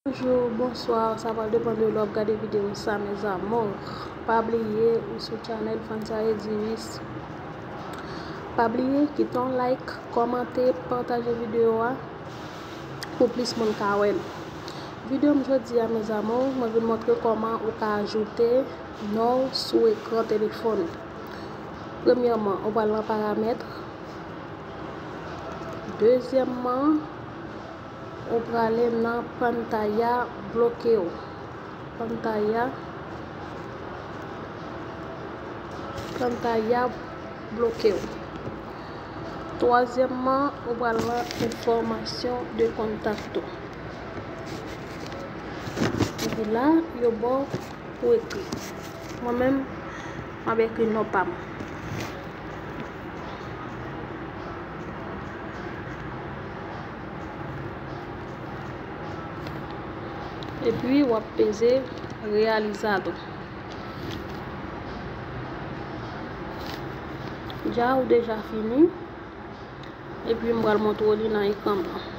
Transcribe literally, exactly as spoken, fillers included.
Bonjou, bonswa, sa pral depann de lè w ap gade videyo sa, mes amours. Pa bliye ou sou chanèl Fansa Ediris. Pa bliye kite yon like, kòmante, pataje videyo a pou plis moun ka wè l. Videyo m jodi a, mes amours, mwen vin montre kòman ou ka ajoute non w sou ekran telefòn ou. Premyèman, ou pral nan paramèt. Dezyèmman, ou prale nan pantalla bloqueo. Pantalla, pantalla bloqueo. Twazyèmman, ou pral nan information de contacto. Epi la, yo ba w pou ekri. Mwen menm, m ap ekri non pa m. Epi w ap peze realizado. Dja ou deja fini. Epi m pral montre w li nan ekran blan.